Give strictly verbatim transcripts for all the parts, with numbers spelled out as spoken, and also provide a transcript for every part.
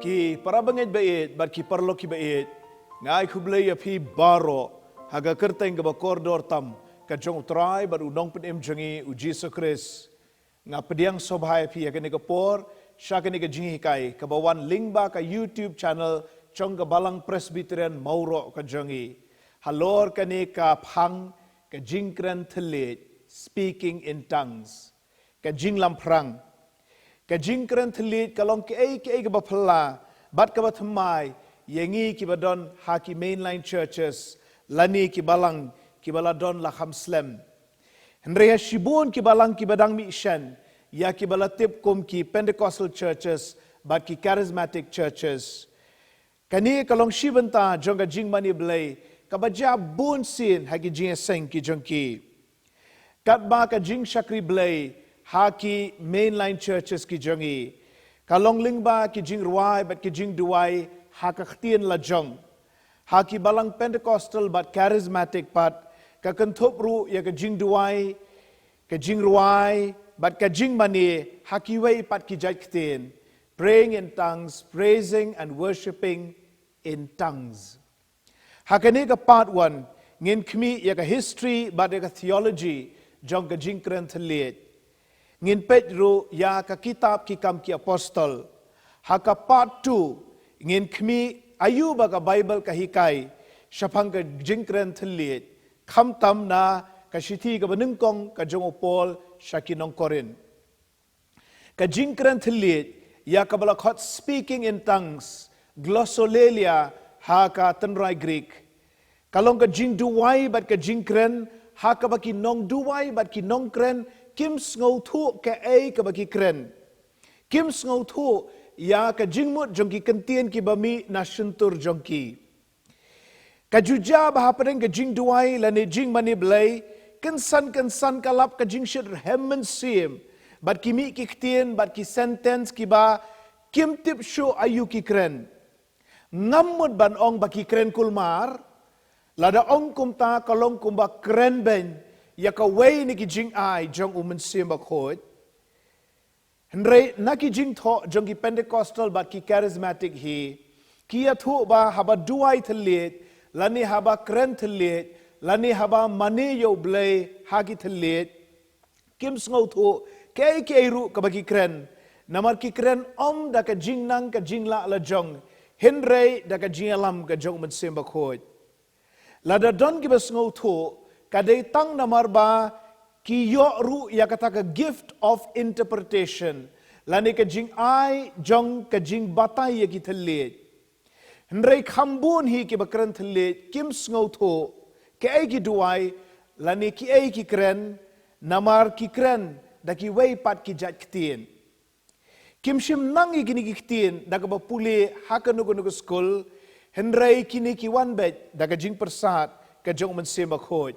Ki para bangeit ba ïeit bad ki paralok ki ba ïeit, nga ai khublei ïa phi baroh ha ka kyrteng kaba kordor tam ka jong U Trai bad U Nongpynim jong ngi U Jisu Khrist. Nga pdiang sngewbha ïa phi ha kane ka por sha kane ka jinghikai kaba wan lyngba ka YouTube channel jong ka Balang Presbyterian Mawroh ka jong ngi, halor kane ka phang, ka jingkren thylliej, speaking in tongues. Ka jinglamphrang. Ka jingkren thylliej ka long kaei kaei kaba phylla bad kaba thymmai ïa ngi kiba don ha ki mainline churches lane ki balang kiba la don la kham slem. Hynrei ha shibun ki balang kiba dang mih shen ïa kiba la tip kum ki Pentecostal churches bad ki charismatic churches. Kane ka long shi bynta jong ka jingmane Blei kaba jia bun sien ha ki jingïaseng ki jong ki. Katba ka jingshakri Blei ha ki mainline churches ki jong ngi ka long lyngba ki jingrwai bad ki jingduwai ha ka ktien lajong. Ha ki balang Pentecostal bad charismatic pat ka kynthup ruh ïa ka jingduwai, ka jingrwai bad ka jingmane ha kiwei pat ki jait ktien, praying in tongues, praising and worshipping in tongues. Ha kane ka part one ngin khmih ïa ka history bad ïa ka theology jong ka jingkren thylliej. Ngin peit ruh ïa ka kitab Ki Kam Ki Apostol. Ha ka part two ngin khmih aïu ba ka Bible ka hikai shaphang ka jingkren thylliej, khamtam na ka shithi kaba nyngkong ka jong u Paul sha ki nong Korinth. Ka jingkren thylliej, ïa kaba la khot speaking in tongues, glossolalia ha ka tynrai Greek, ka long ka jingduwai bad ka jingkren ha kaba ki nongduwai bad ki nongkren kim sngewthuh kaei kaba ki kren. Kim sngewthuh ïa ka jingmut jong ki kyntien kiba mih na shyntur jong ki. Ka ju jia ba hapdeng ka jingduwai lane jingmane Blei, kynsan kynsan ka lap ka jingshit rhem mynsiem bad ki mih ki ktien bad ki sentence kiba kim tip shuh aïu ki kren. Ngam mut ban ong ba ki kren kulmar, lada ong kumta ka long kumba kren beiñ ïa kawei na ki jingai jong U Mynsiem Bakhuid. Hynrei na ki jingthoh jong ki Pentecostal bad ki Charismatic hi, ki ïathuh ba haba duwai thylliej lane haba kren thylliej lane haba mane ïa U Blei ha ki thylliej, kim sngewthuh kaei kaei ruh kaba ki kren, namar ki kren ym da ka jingnang ka jinglah lajong, hynrei da ka jingïalam ka jong U Mynsiem Bakhuid. Lada don kiba sngewthuh, ka dei tang namar ba ki ïoh ruh ïa kata ka gift of interpretation lane ka jingai jong ka jingbatai ïa ki thylliej. Hynrei kham bun hi kiba kren thylliej kim sngewthuh kaei ki duwai lane kiei ki kren, namar ki kren da kiwei pat ki jait ktien. Kim shym nang ïa kine ki ktien da kaba pule ha kano kano ka skul, hynrei kine ki wan beit da ka jingpyrsad ka jong U Mynsiem Bakhuid.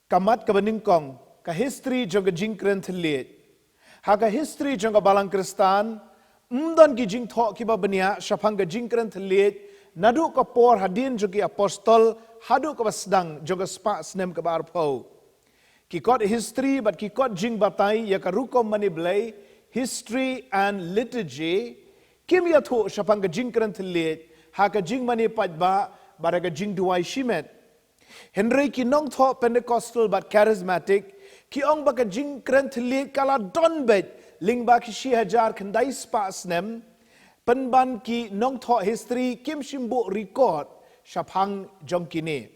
Ka mat kaba nyngkong, ka history jong ka jingkren thylliej. Ha ka history jong ka Balang Khristan, ym don ki jingthoh kiba bniah shaphang ka jingkren thylliej naduh ka por hadien jong ki Apostol haduh kaba sdang jong ka spah snem kaba arphew. Ki kot history bad ki kot jingbatai ïa ka rukom mane Blei, history and liturgy, kim ïathuh shaphang ka jingkren thylliej ha ka jingmane paidbah bad ha ka jingduwai shimet. Hynrei ki nongthoh Pentecostal bad Charismatic ki ong ba ka jingkren thylliej ka la don beit lyngba ki shi hajar khyndai spah snem, pynban ki nongthoh history kim shym buh record shaphang jong kine.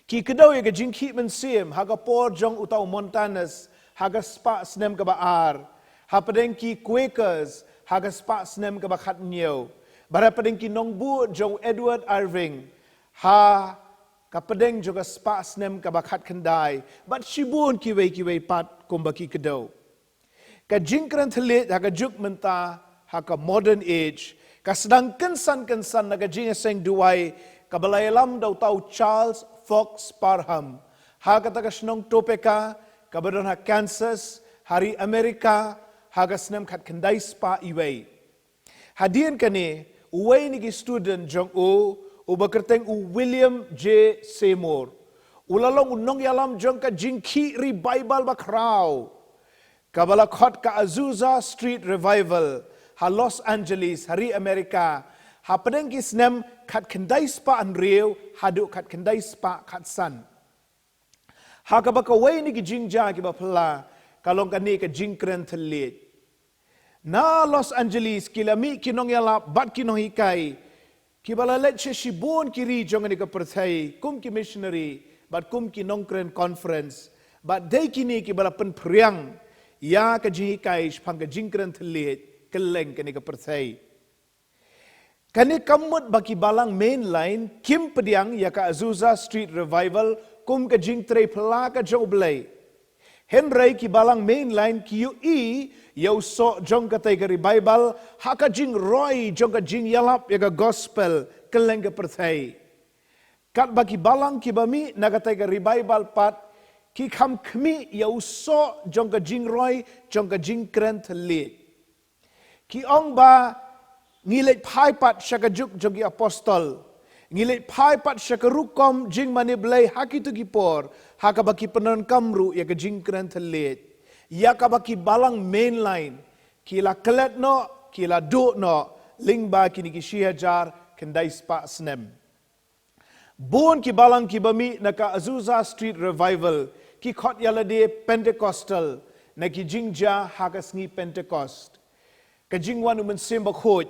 Ki kdew ïa ka jingkhih mynsiem ha ka por jong uta u Montanus ha ka spah snem kaba ar, hapdeng ki Quakers ha ka spah snem kaba khathynñiew, bad hapdeng ki nongbud jong u Edward Irving ha ka pdeng jong ka spah snem kaba khatkhyndai, bad shibun kiwei kiwei pat kumba ki kdew. Ka jingkren thylliej ha ka juk mynta, ha ka modern age, ka sdang kynsan kynsan na ka jingïaseng duwai kaba la ïalam da uta u Charles Fox Parham ha kata ka shnong Topeka kaba don ha Kansas, ha ri Amerika, ha ka snem khatkhyndai spah iwei. Hadien kane, uwei na ki student jong u, uba kyrteng u William J Seymour, u la long u nongïalam jong ka jingkhih revival bakhraw kaba la khot ka Azusa Street Revival ha Los Angeles, ha ri Amerika, hapdeng ki snem khatkhyndai spah hynriew haduh khatkhyndai spah khatsan. Ha kaba kawei na ki jingjia kiba phylla ka long kane ka jingkren thylliej. Na Los Angeles ki la mih ki nongïalap bad ki nonghikai kiba la leit sha shibun ki ri jong kane ka pyrthei kum ki missionary bad kum ki nongkren conference, bad dei kine kiba la pynphriang ïa ka jinghikai shaphang ka jingkren thylliej kylleng kane ka pyrthei. Kane kam mut ba ki balang mainline kim pdiang ïa ka Azusa Street Revival kum ka jingtrei phylla ka jong U Blei. Hynrei ki balang mainline ki ïohi ïa u soh jong katei ka revival ha ka jingroi jong ka jingïalap ïa ka gospel kylleng ka pyrthei. Katba ki balang kiba mih na katei ka revival pat ki kham khmih ïa u soh jong ka jingroi jong ka jingkren thylliej. Ki ong ba ngi leit phai pat sha ka juk jong ki apostol, ngi leit phai pat sha ka rukom jingmane Blei ha kito ki por, ha kaba ki pyndonkam ruh ïa ka jingkren thylliej, ïa kaba ki balang mainline ki la klet noh, ki la duh noh lyngba kine ki shi hajar khyndai spah snem. Bun ki balang kiba mih na ka Azusa Street Revival ki khot ïalade Pentecostal na ki jingjia ha ka sngi Pentecost. Ka jingwan U Mynsiem Bakhuid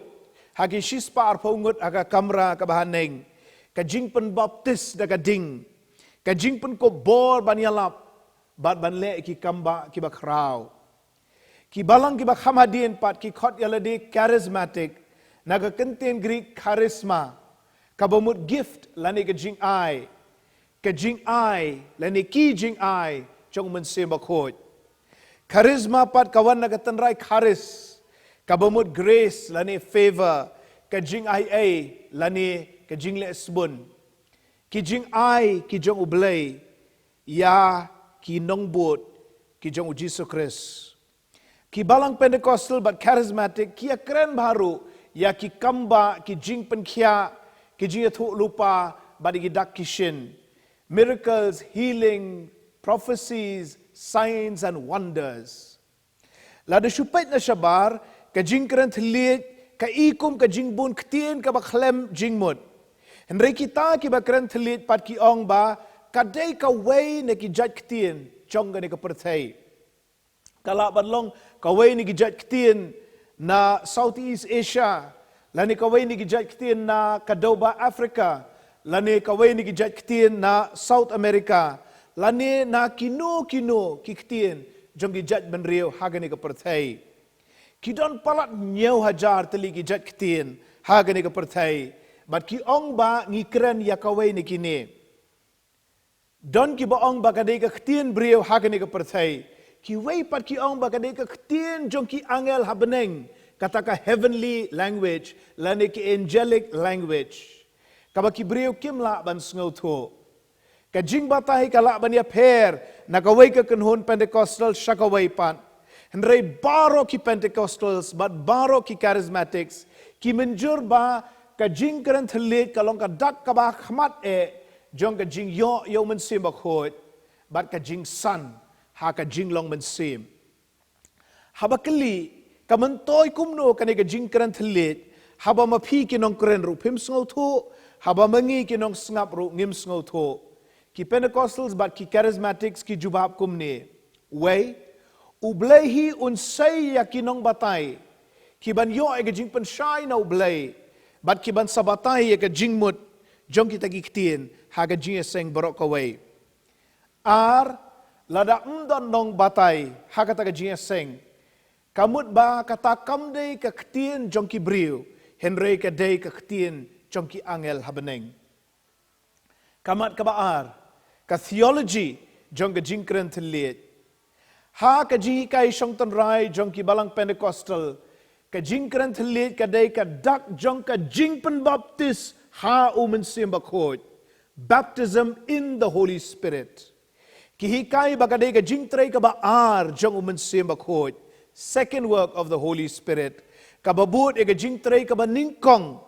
ha ki shispah arphew ngut ha ka kamra kaba haneng, ka jingpynbaptis da ka ding, ka jingpynkup bor ban ïalap bad ban leh ki kambah kiba khraw. Ki balang kiba kham hadien pat ki khot ïalade charismatic na ka kyntien Greek charisma, kaba mut gift lane ka jingai, ka jingai lane ki jingai jong U Mynsiem Bakhuid. Charisma pat ka wan na ka tynrai charis, kaba mut grace lane favor, ka jingai ei lane ka jingleh sbun. Ki jingai ki jong U Blei ïa ki nongbud ki jong U Jisu Khrist. Ki balang Pentecostal bad charismatic ki ïakren bha ruh ïa ki kambah, ki jingpynkhiah, ki jingïathuh lypa bad ïa ki dak ki shin. Miracles, healing, prophecies, signs and wonders. Lada shu peit na shabar, ka jingkren thylliej ka i kum ka jingbun ktien kaba khlem jingmut. Hynrei kita kiba kren thylliej pat ki ong ba ka dei kawei na ki jait ktien jong kane ka pyrthei. Ka lah ban long kawei na ki jait ktien na Southeast Asia, lane kawei na ki jait ktien na ka dewbah Africa, lane kawei na ki jait ktien na South America, lane na kino kino ki ktien jong ki jait bynriew ha kane ka pyrthei. Ki don palat hynñiew hajar tylli ki jait ktien ha kane ka pyrthei, bad ki ong ba ngi kren ïa kawei na kine. Don kiba ong ba ka dei ka ktien briew ha kane ka pyrthei. Kiwei pat ki ong ba ka dei ka ktien jong ki angel ha bneng, kata ka heavenly language lane ki angelic language, kaba ki briew kim lah ban sngewthuh. Ka jingbatai ka lah ban ïapher na kawei ka kynhun Pentecostal sha kawei pat. Hynrei baroh ki Pentecostals bad baroh ki Charismatics ki mynjur ba ka jingkren thylliej ka long ka dak kaba khmat eh jong ka jingïoh ïa U Mynsiem Bakhuid bad ka jingsan ha ka jinglong mynsiem. Haba kylli, ka myntoi kumno kane ka jingkren thylliej, haba ma phi ki nongkren ruh phim sngewthuh, haba ma ngi ki nongsngap ruh ngim sngewthuh? Ki Pentecostals bad ki Charismatics ki jubab kumne: Wei, U Blei hi un sei ïa ki nongbatai ki ban ïoh ïa ka jingpynshai na U Blei bad ki ban sa batai ïa ka jingmut jong kita ki ktien ha ka jingïaseng baroh kawei. Ar, lada ym don nongbatai ha kata ka jingïaseng, ka mut ba kata kam dei ka ktien jong ki briew, hynrei ka dei ka ktien jong ki angel ha bneng. Ka mat kaba ar, ka theology jong ka jingkren thylliej. Ha ka jinghikai shongtynrai jong ki balang Pentecostal, ka jingkren thylliej ka dei ka dak jong ka jingpynbaptis ha U Mynsiem Bakhuid, baptism in the Holy Spirit. Ki hikai ba ka dei ka jingtrei kaba ar jong U Mynsiem Bakhuid, second work of the Holy Spirit, kaba bud ïa ka jingtrei kaba nyngkong.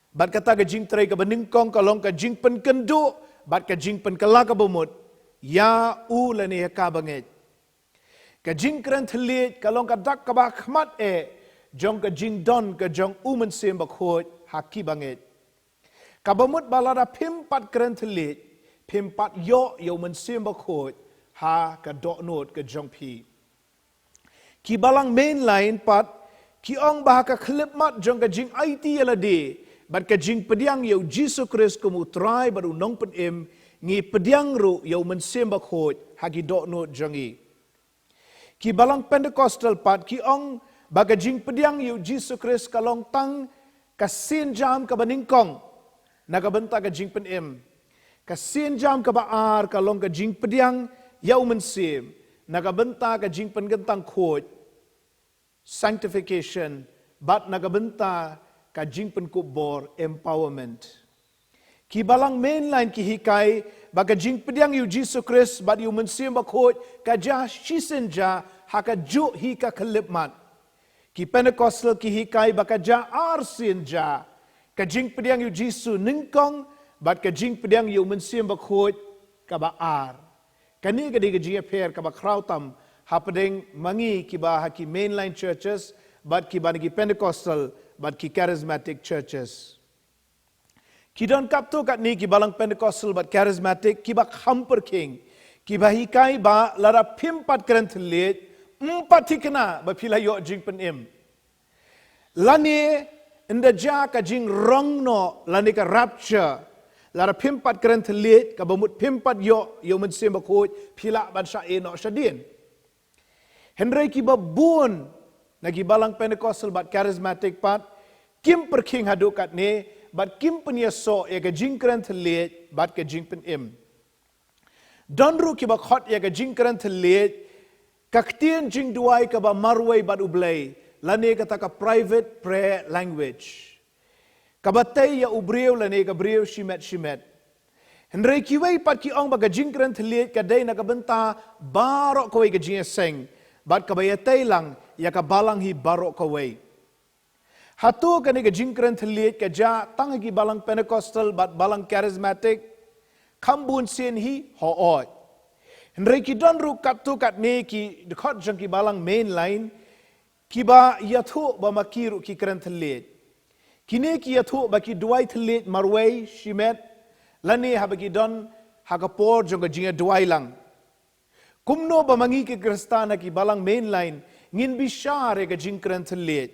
Bad kata ka jingtrei kaba nyngkong ka long ka jingpynkynduh bad ka jingpynkylla kaba mut ïa u lane ïa ka bangeit. Ka jingkren thylliej ka long ka dak kaba khmat eh jong ka jingdon ka jong u Mynsiem Bakhuid ha ki bangeit. Kaba mut ba lada phim pat kren thylliej, phim pat ïoh ïa u Mynsiem Bakhuid ha ka dohnud ka jong phi. Ki balang mainline pat ki ong ba ha ka khyllipmat jong ka jingaiti ïalade bad ka jingpdiang ïa u Jisu Khrist kum u Trai bad u Nongpynim, ngi pdiang ruh ïa u Mynsiem Bakhuid ha ki dohnud jong ngi. Ki balang Pentecostal pat ki ong ba ka jingpdiang ïa u Jisu Khrist ka long tang ka sienjam kaba nyngkong na ka bynta ka jingpynim. Ka sienjam kaba ar ka long ka jingpdiang ïa u Mynsiem na ka bynta ka jingpynkyntang khuid, sanctification, bad na ka bynta ka jingpynkup bor, empowerment. Ki balang mainline ki hikai ba ka jingpdiang ïa u Jisu Khrist bad ïa u Mynsiem Bakhuid ka jia shisien jia ha kajuh hi ka khyllipmat. Ki Pentecostal ki hikai ba ka jia arsien jia, ka jingpdiang ïa u Jisu nyngkong bad ka jingpdiang ïa u Mynsiem Bakhuid kaba ar. Kane ka dei ka jingïapher kaba khraw tam hapdeng ma ngi kiba ha ki mainline churches bad kiba na ki Pentecostal bad ki charismatic churches. Ki don katto katne ki balang Pentecostal bad charismatic kiba kham pyrkhing, kiba hikai ba lada phim pat kren thylliej, ym pat thikna ba phi la ïoh jingpynim. Lane ynda jia ka jingrong noh lane ka rapture, lada phim pat kren thylliej, kaba mut phim pat ïoh ïa u Mynsiem Bakhuid, phi lah ban shah ïeh noh shadien. Hynrei kiba bun na ki balang Pentecostal bad charismatic pat kim pyrkhing haduh katne bad kim pynïasoh ïa ka jingkren thylliej bad ka jingpynim. Don ruh kiba khot ïa ka jingkren thylliej ka ktien jingduwai kaba marwei bad U Blei, lane kata ka private prayer language, kaba tei ïa u briew lane ka briew shimet shimet. Hynrei kiwei pat ki ong ba ka jingkren thylliej ka dei na ka bynta baroh kawei ka jingïaseng bad kaba ïatei lang ïa ka balang hi baroh kawei. Hato kane ka jingkren thylliej ka jia tang ha ki balang Pentecostal bad balang charismatic? Kham bun sien hi, hooid. Hynrei ki don ruh katto katne ki dkhot jong ki balang mainline kiba ïathuh ba ma ki ruh ki kren thylliej. Kine ki ïathuh ba ki duwai thylliej marwei shimet lane haba ki don ha ka por jong ka jingïaduwai lang. Kumno ba ma ngi ki Khristan ha ki balang mainline ngin bishar ïa ka jingkren thylliej?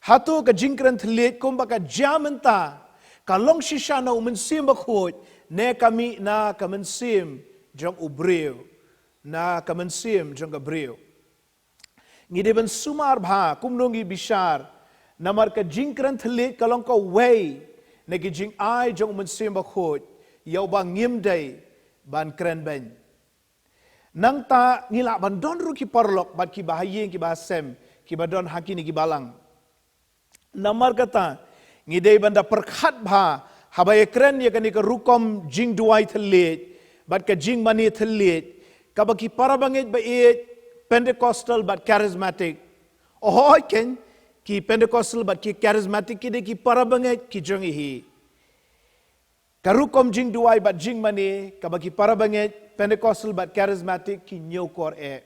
Hato ka jingkren thylliej kumba ka jia mynta ka long shisha na u Mynsiem Bakhuid ne ka mih na ka mynsiem jong u briew, na ka mynsiem jong ka briew? Ngi dei ban sumar bha kumno ngi bishar, namar ka jingkren thylliej ka long kawei na ki jingai jong u Mynsiem Bakhuid ïa uba ngim dei ban kren beiñ. Nangta ngi lah ban don ruh ki paralok bad kiba ha ïing kiba ha sem kiba don ha kine ki balang. Namar kata ngi dei ban da pyrkhat bha haba ïakren ïa kane ka rukom jingduwai thylliej bad ka jingmane thylliej, kaba ki para bangeit ba ïeit Pentecostal bad charismatic. Hooid keiñ, ki Pentecostal bad ki charismatic ki dei ki para bangeit ki jong ngi hi. Ka rukom jingduwai bad jingmane kaba ki para bangeit Pentecostal bad charismatic ki ñiewkor eh.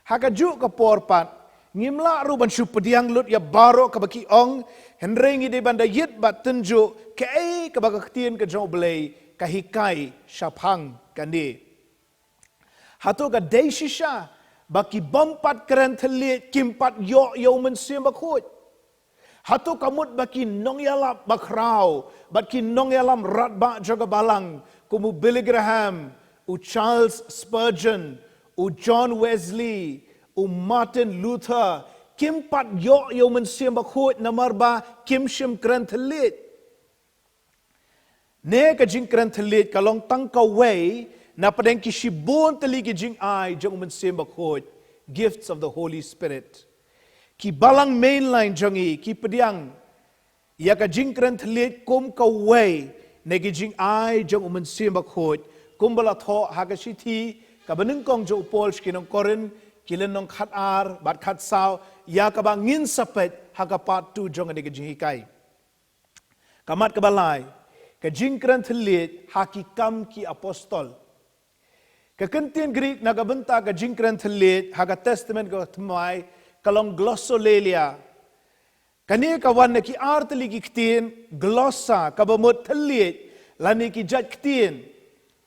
Ha kajuh ka por pat ngim lah ruh ban shu pdiang lut ïa baroh kaba ki ong, hynrei ngi dei ban da ïit bad tynjuh kaei kaba ka ktien ka jong U Blei ka hikai shaphang kane. Hato ka dei shisha ba ki bym pat kren thylliej kim pat ïoh ïa u Mynsiem Bakhuid? Hato ka mut ba ki nongïalap bakhraw bad ki nongïalam radbah jong ka balang kum u Billy Graham, u Charles Spurgeon, u John Wesley, u Martin Luther kim pat ïoh ïa u Mynsiem Bakhuid namar ba kim shym kren thylliej? Ne ka jingkren thylliej ka long tang kawei na pdeng ki shibun tylli ki jingai jong u Mynsiem Bakhuid, gifts of the Holy Spirit? Ki balang mainline jong ngi ki pdiang ïa ka jingkren thylliej kum kawei na ki jingai jong u Mynsiem Bakhuid, kumba la thoh ha ka shithi kaba nyngkong jong u Paul sha ki nong Korinth, ki lynnong khatar bad khatsaw, ïa kaba ngin sa peit ha ka part two jong kane ka jinghikai. Ka mat kaba lai, ka jingkren thylliej ha Ki Kam ki Apostol. Ka kyntien Greek na ka bynta ka jingkren thylliej ha ka Testament ka Thymmai ka long glossolalia. Kane ka wan na ki ar tylli ki ktien, glossa, kaba mut thylliej, lane ki jait ktien,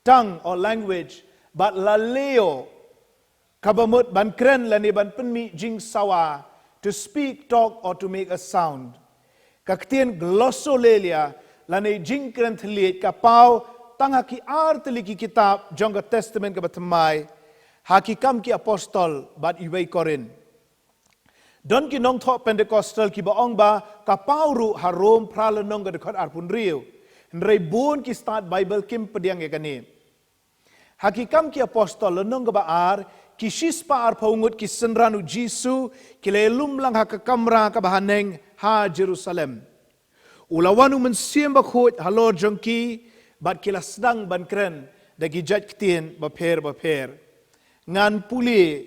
tongue or language, bad laleo, kaba mut ban kren lane ban pynmih jingsawa, to speak, talk, or to make a sound. Ka ktien glossolalia, lane jingkren thylliej, ka paw tang ha ki ar tylli ki kitab jong ka Testament kaba Thymmai, ha Ki Kam ki Apostol bad Iwei Korinth. Don ki nongthoh Pentecostal kiba ong ba ka paw ruh ha Rom phra lynnong ka dkhot arphew hynriew. Hynrei bun ki stad Bible kim pdiang ïa kane. Ha Ki Kam ki Apostol lynnong kaba ar, ki shispah arphew ngut ki synran u Jisu ki la ïalum lang ha ka kamra kaba haneng ha Jerusalem. U la wan u Mynsiem Bakhuid halor jong ki, bad ki la sdang ban kren da ki jait ktien bapher bapher. Ngan pule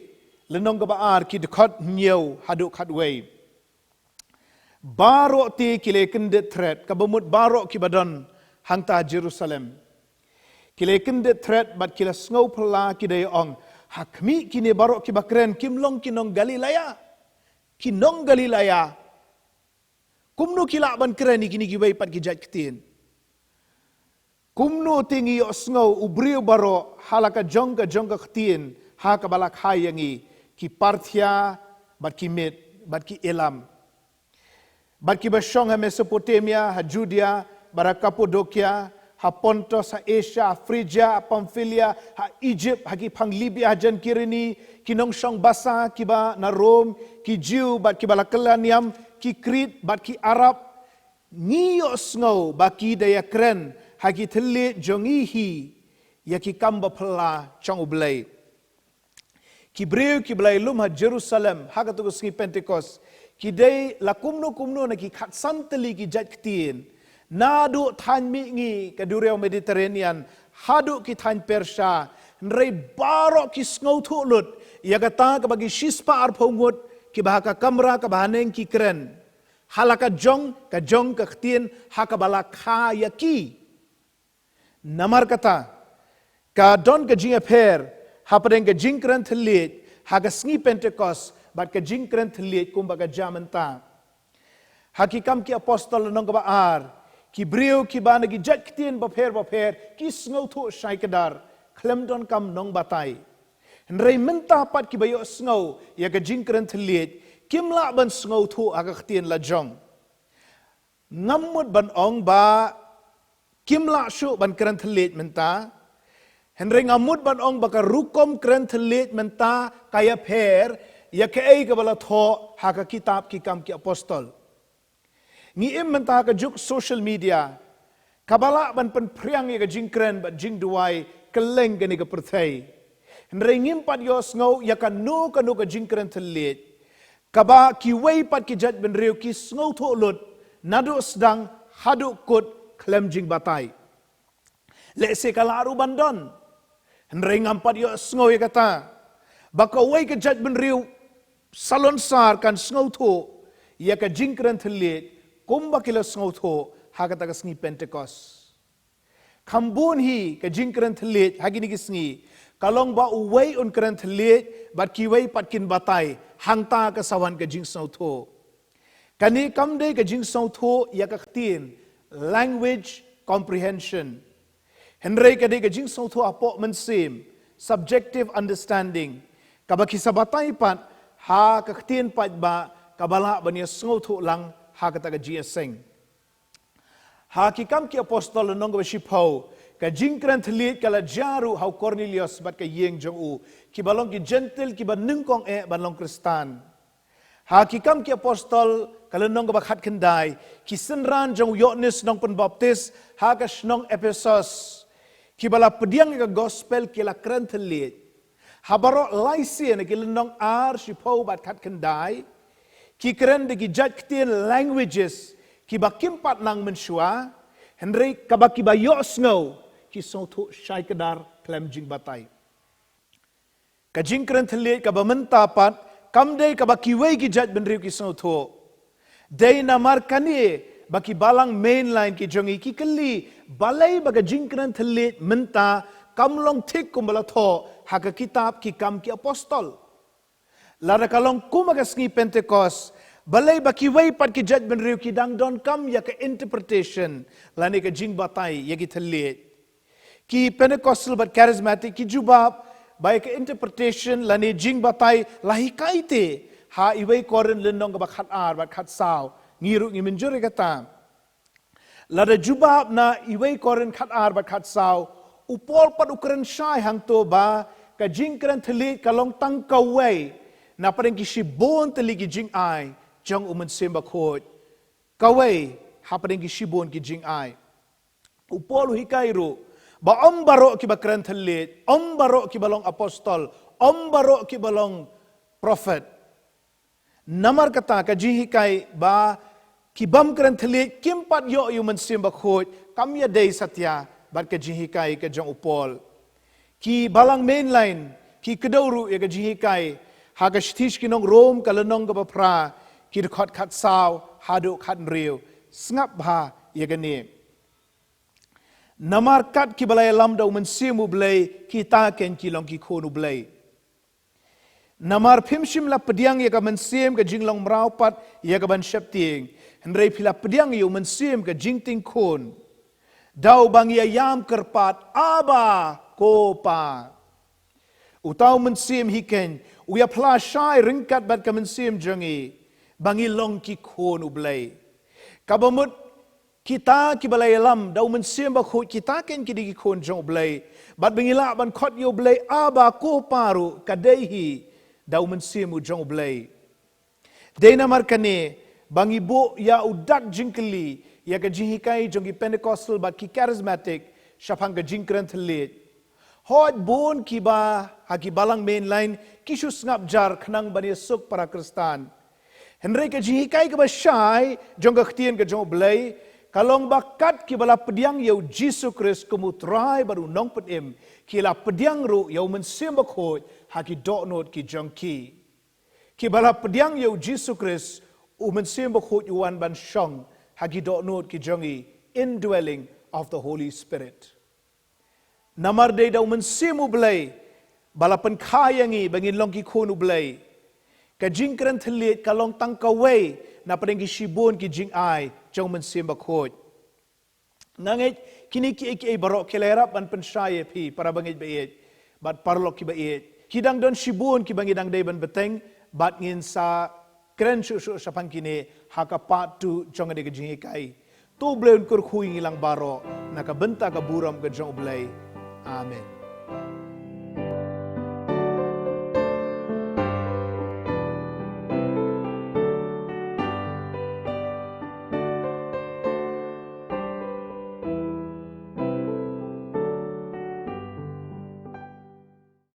lynnong kaba ar, ki dkhot hynñiew haduh khatwei. Baroh te ki la kyndit thret, kaba mut baroh kiba don hangta Jerusalem. Ki la kyndit thret bad ki la sngew phylla, ki da ïa ong, ha khmih, kine baroh kiba kren kim long ki nong Galilea? Ki nong Galilea, kumno ki lah ban kren ïa kine kiwei pat ki jait ktien? Kumno te ngi ïohsngew u briew baroh ha la ka jong ka jong ka ktien ha kaba la kha ïa ngi, ki Parthia, bad ki Med, bad ki Elam, bad kiba shong ha Mesopotamia, ha Judea, bad ha Kapadokia, ha Pontos, ha Asia, ha Phrygia, ha Pamphylia, ha Egypt, ha ki phang Libia, ha jan Kirene, ki nongshong basa kiba na Rom, ki Jiw bad kiba la kylla niam, ki Krit bad ki Arab. Ngi ïohsngew ba ki da ïa kren ha ki thylliej jong ngi hi ïa ki kam baphylla jong U Blei. Ki briew kiba la ïalum ha Jerusalem ha kato ka sngi Pentekost, ki dei la kumno kumno na ki khatsan tylli ki jait ktien, naduh thaiñ mihngi ka duriaw Mediterranean haduh ki thaiñ Persia. Hynrei baroh ki sngewthuh lut ïa kata kaba ki shispah arphew ngut kiba ha ka kamra kaba haneng ki kren ha la ka jong ka jong ka ktien ha kaba la kha ïa ki. Namar kata, ka don ka jingïapher hapdeng ka jingkren thylliej ha ka sngi Pentekost bad ka jingkren thylliej kumba ka jia mynta. Ha Ki Kam ki Apostol lynnong kaba ar, ki briew kiba na ki jait ktien bapher bapher ki sngewthuh shai kdar khlem donkam nongbatai. Hynrei mynta pat kiba ïohsngew ïa ka jingkren thylliej kim lah ban sngewthuh ha ka ktien la jong. Ngam mut ban ong ba kim lah shuh ban kren thylliej mynta. Hynrei nga mut ban ong ba ka rukom kren thylliej mynta ka ïapher ïa kaei kaba la thoh ha ka kitab Ki Kam ki Apostol. Ngi im mynta ha ka juk social media kaba lah ban pynphriang ïa ka jingkren bad jingduwai kylleng kane ka pyrthei. Hynrei ngim pat ïohsngew ïa kano kano ka jingkren thylliej kaba kiwei pat ki jait bynriew ki sngewthuh lut naduh sdang haduh kut khlem jingbatai. Lehse ka lah ruh ban don, hynrei ngam pat ïohsngew ïa kata ba kawei ka jait bynriew salonsar kan sngewthuh ïa ka jingkren thylliej kumba ki la sngewthuh ha kata ka sngi Pentekost. Kham bun hi ka jingkren thylliej ha kine ki sngi ka long ba uwei un kren thylliej bad kiwei pat kin batai, hangta ka sa wan ka jingsngewthuh. Kane kam dei ka jingsngewthuh ïa ka ktien, language comprehension. Hynrei ka dei ka jingsngewthuh hapoh mynsiem, subjective understanding, kaba ki sa batai pat ha ka ktien paidbah kaba lah ban ïa sngewthuh lang ha kata ka jingïaseng. Ha Ki Kam ki Apostol lynnong kaba shiphew, ka jingkren thylliej ka la jia ruh ha u Kornelios bad ka ïing jong u, kiba long ki Jentil kiba nyngkong eh ban long Khristan. Ha Ki Kam ki Apostol ka lynnong kaba khatkhyndai, ki synran jong u Ïoannis Nongpynbaptis ha ka shnong Ephesos, kiba la pdiang ïa ka gospel ki la kren thylliej. Ha baroh lai sien, ki lynnong ar, shiphew bad khatkhyndai, ki kren da ki jait ktien, languages, kiba kim pat nang mynshuwa, hynrei kaba kiba ïohsngew ki sngewthuh shai kdar khlem jingbatai. Ka jingkren thylliej kaba mynta pat kam dei kaba kiwei ki jait bynriew ki sngewthuh. Dei namar kane ba ki balang mainline ki jong ngi ki kylli balei ba ka jingkren thylliej mynta kam long thik kumba la thoh ha ka kitab Ki Kam ki Apostol. Lada ka long kum ha ka sngi Pentekost, Balei ba kiwei pat ki jaitbynriew ki dang donkam ïa ka interpretation lane ka jingbatai ïa ki thylliej? Ki Pentecostal bad Charismatic ki jubab ba ïa ka interpretation lane jingbatai la hikai te ha Iwei Korinth lynnong kaba khatar bad khatsaw. Ngi ruh ngi mynjur ïa kata. Lada jubab na Iwei Korinth khatar bad khatsaw, u Paul pat u kren shai hangto ba ka jingkren thylliej ka long tang kawei na pdeng ki shibun tylli ki jingai jong u Mynsiem Bakhuid. Kawei ha pdeng ki shibun ki jingai. U Paul u hikai ruh ba ym baroh kiba kren thylliej, ym baroh kiba long apostol, ym baroh kiba long prophet. Namar kata ka jinghikai ba ki bym kren thylliej kim pat ïoh ïa u Mynsiem Bakhuid kam ïadei satia bad ka jinghikai ka jong u Paul. Ki balang mainline ki kdew ruh ïa ka jinghikai ha ka shithi sha ki nong Rom ka lynnong kaba phra, ki dkhot khatsaw haduh khathynriew. Sngap bha ïa kane. Namar kat kiba la ïalam da u Mynsiem u Blei, kita kein ki long ki khun u Blei. Namar phim shym la pdiang ïa ka mynsiem ka jinglong mraw pat ïa ka ban sheptieng, hynrei phi la pdiang ïa u Mynsiem ka jingtieng khun. Da uba ngi ïa ïam kyrpad, Abba, ko Pa. Uta u Mynsiem hi kein u ïa phla shai ryngkat bad ka mynsiem jong ngi ba ngi long ki khun u Blei. Kaba mut kita kiba la ïalam da u Mynsiem Bakhuid, kita kein ki dei ki khun jong u Blei. Bad ba ngi lah ban khot ïa u Blei Abba, ko Pa ruh ka dei hi da u Mynsiem u jong u Blei. Dei namar kane ba ngi buh ïa u dak jingkylli ïa ka jinghikai jong ki Pentecostal bad ki Charismatic shaphang ka jingkren thylliej. Hooid, bun kiba ha ki balang mainline ki shu sngap jar khnang ban ïasuk para Khristan. Hynrei ka jinghikai kaba shai jong ka ktien ka jong u Blei ka long ba kat kiba la pdiang ïa u Jisu Khrist kum u Trai bad u Nongpynim, ki la pdiang ruh ïa u Mynsiem Bakhuid ha ki dohnud ki jong ki. Kiba la pdiang ïa u Jisu Khrist, u Mynsiem Bakhuid u wan ban shong ha ki dohnud ki jong ngi, indwelling of the Holy Spirit. Namar dei da u Mynsiem u Blei ba la pynkha ïa ngi ba ngin long ki khun u Blei. Ka jingkren thylliej ka long tang kawei na pdeng ki shibun ki jingai jong u Mynsiem Bakhuid. Nga ngeit kine kiei kiei baroh ki la ïarap ban pynshai ïa phi para bangeit ba ïeit bad paralok kiba ïeit. Ki dang don shibun kiba ngi dang dei ban bteng bad ngin sa kren shuh shuh shaphang kine ha ka part two jong kane ka jinghikai. To u Blei un kyrkhu ïa ngi lang baroh na ka bynta ka burom ka jong u Blei. Amen.